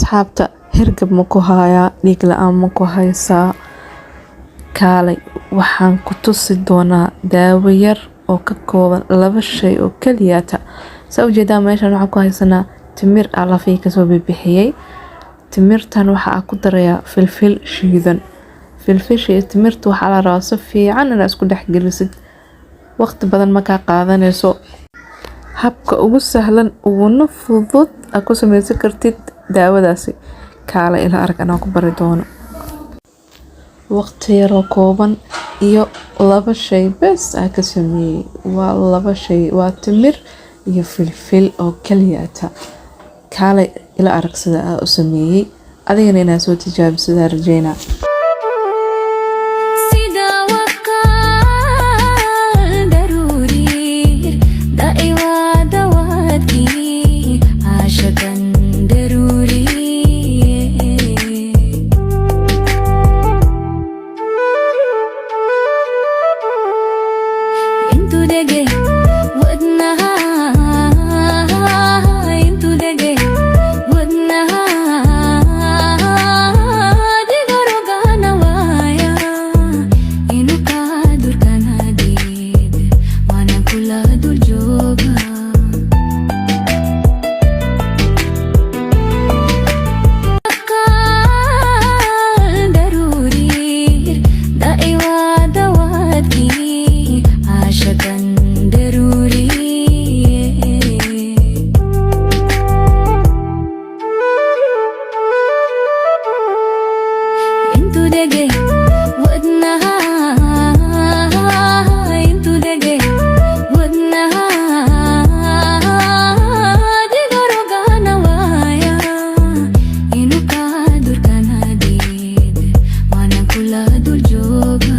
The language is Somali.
Asxaabta, hergab ma ku hayaa? Dhiig la-aan ma ku haysaa? Kaalay, waxaan ku tusi doonaa daawo yar oo ka kooban laba shay oo keliyata. Saa ujeedaa, meeshan waxaan ku haysanaa timir aa lafihii kasoo bixiyey. Timirtan waxaa ku darayaa filfil shiidan. Filfisha iyo timirta waxaa la rabaa si fiican inaad isku dhex gelisid. Waqti badan ma kaa qaadanayso. Habka ugu sahlan uguna fudud aad ku sameysan kartid daawadaasi, kaale ila arag, anaa ku bari doono. Waqti yaroo kooban iyo laba shay bes aa ka sameeyey. Waa laba shay, waa timir iyo filfil oo keliyata. Kaale ila arag sida aa u sameeyey, adigana inaad soo tijaabisadaa rajeynaa. Sida waqal daruuriir da'iwa dawadkii caashaqan daruuriye. Intu dege wadnaha, intu dege wadnaha, digarogana waaya inu kaa durkana diid waana kula dul jooga. Waqal daruuriir da'iwa dawadkii caashaqan daruuriye. Intu dege wadnaha, intu dege wadnaha, digarogana waaya inu kaa durkana diid waana kula dul jooga.